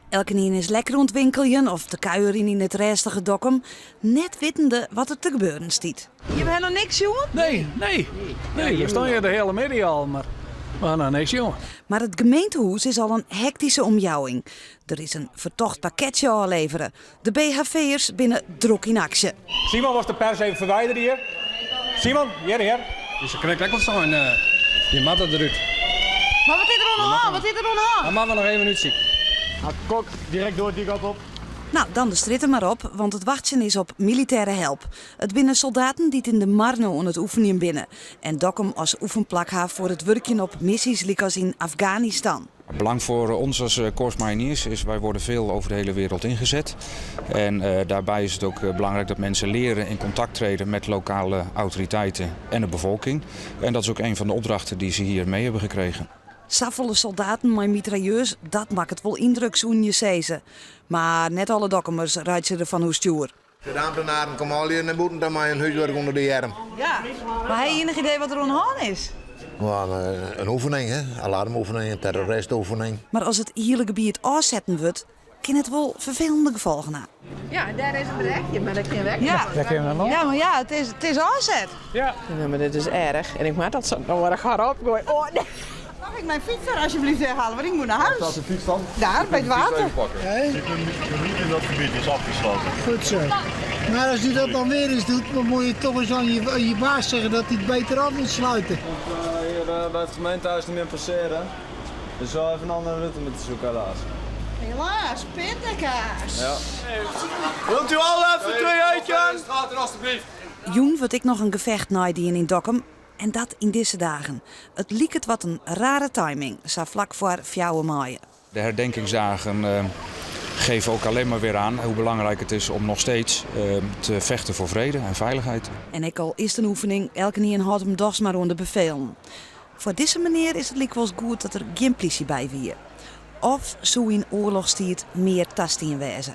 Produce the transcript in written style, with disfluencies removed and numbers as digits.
Elkenien is lekker oan it winkeljen of te kuierjen yn it rêstige Dokkum, net wittende wat der te gebeuren stiet. Jim ha noch niks sjoen? Nee, nee. Nee, we stean hjir de hiele middei al, mar we ha noch niks sjoen. Mar it gemeentehûs is al in hektyske omjouwing. Der is in fertocht pakketsje ôflevere. De BHV'ers binne drok yn aksje. Simon, wolst de pers even ferwiderje hjir? Simon, hjir, hjir. Is der krekt ek al sein, je moatte derút. Mar wat is der oan de hân? Wat is der oan de hân? Dat moatte we noch even útsykje. Kok, direkt door die kant op. No, dan de strjitte mar op, want it wachtsjen is op militêre help. It binne soldaten dy't yn de Marne oan it oefenjen binne en Dokkum as oefenplak ha foar it wurkjen op missys lykas yn Afganistan. Het belang voor ons als eh, Korps Mariniers is wij worden veel over de hele wereld ingezet. En uh, daarbij is het ook eh, belangrijk dat mensen leren in contact treden met lokale autoriteiten en de bevolking. En dat is ook een van de opdrachten die ze hier mee hebben gekregen. Safolle soldaten mei mitrailleurs, dat makket wol yndruk, soene je sizze. Mar net alle Dokkumers reitsje derfan oerstjoer. De ambtenaren komme allegear nei bûten ta mei in húswurk ûnder de earm. Ja, mar ha je ienich idee wat der oan de hân is? In oefening, hè? Alarmoefening, in terroristoefening. Mar as it hiele gebiet ôfsetten wurdt, kin it wol ferfelende gefolgen ha. Ja, dêr is it brekje, mar dat kin wer. Ja, ja, mar ja, it is, it is ôfset. Ja. Ja, mar dit is erch en ik moat dat sa noadich har opgoaie. Oh, nee. Mag ik mijn fiets daar alsjeblieft weghalen, want ik moet naar huis. Waar staat de fiets dan? Daar, bij het water. Je kunt niet in dat gebied, is afgesloten. Goed zo. Maar als u dat dan weer eens doet, dan moet je toch eens aan je baas zeggen dat hij het beter af moet sluiten. Komt hier bij het gemeentehuis niet meer passeren. Dus wel even een andere route moeten zoeken, helaas. Helaas, pindakaas. Ja. Wilt u al even twee uitjes? Straat alstublieft. Jûn wurdt ek noch in gefecht neidien yn Dokkum en dat yn dizze dagen. It liket wat in rare timing, sa flak foar fjouwer maaie. De herdenkingsdagen uh, geven ook alleen maar weer aan hoe belangrijk het is om nog steeds uh, te vechten voor vrede en veiligheid. En ek al is it in oefening, elkenien hâldt him dochs mar oan de befelen. Foar dizze menear is it lykwols goed dat der gjin plysje by wie. Of soe yn oarlochstiid mear tastien wêze?